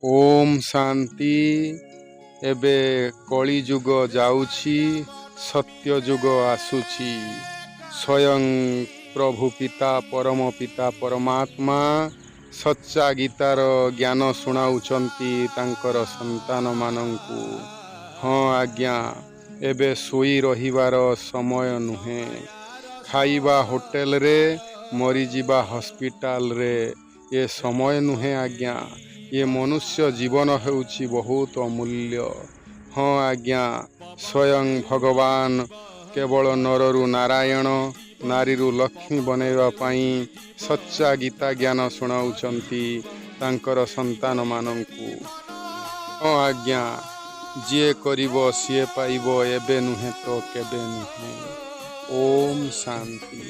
ଓମ୍ ଶାନ୍ତି। ଏବେ କଳିଯୁଗ ଯାଉଛି, ସତ୍ୟ ଯୁଗ ଆସୁଛି। ସ୍ୱୟଂ ପ୍ରଭୁ ପିତା, ପରମ ପିତା ପରମାତ୍ମା ସଚ୍ଚା ଗୀତାର ଜ୍ଞାନ ଶୁଣାଉଛନ୍ତି ତାଙ୍କର ସନ୍ତାନମାନଙ୍କୁ। ହଁ ଆଜ୍ଞା, ଏବେ ଶୋଇ ରହିବାର ସମୟ ନୁହେଁ। ଖାଇବା ହୋଟେଲରେ, ମରିଯିବା ହସ୍ପିଟାଲରେ, ଏ ସମୟ ନୁହେଁ ଆଜ୍ଞା। ଏ ମନୁଷ୍ୟ ଜୀବନ ହେଉଛି ବହୁତ ଅମୂଲ୍ୟ। ହଁ ଆଜ୍ଞା, ସ୍ୱୟଂ ଭଗବାନ କେବଳ ନରରୁ ନାରାୟଣ, ନାରୀରୁ ଲକ୍ଷ୍ମୀ ବନେଇବା ପାଇଁ ସଚ୍ଚା ଗୀତା ଜ୍ଞାନ ଶୁଣାଉଛନ୍ତି ତାଙ୍କର ସନ୍ତାନମାନଙ୍କୁ। ହଁ ଆଜ୍ଞା, ଯିଏ କରିବ ସିଏ ପାଇବ। ଏବେ ନୁହେଁ ତ କେବେ ନୁହେଁ। ଓମ୍ ଶାନ୍ତି।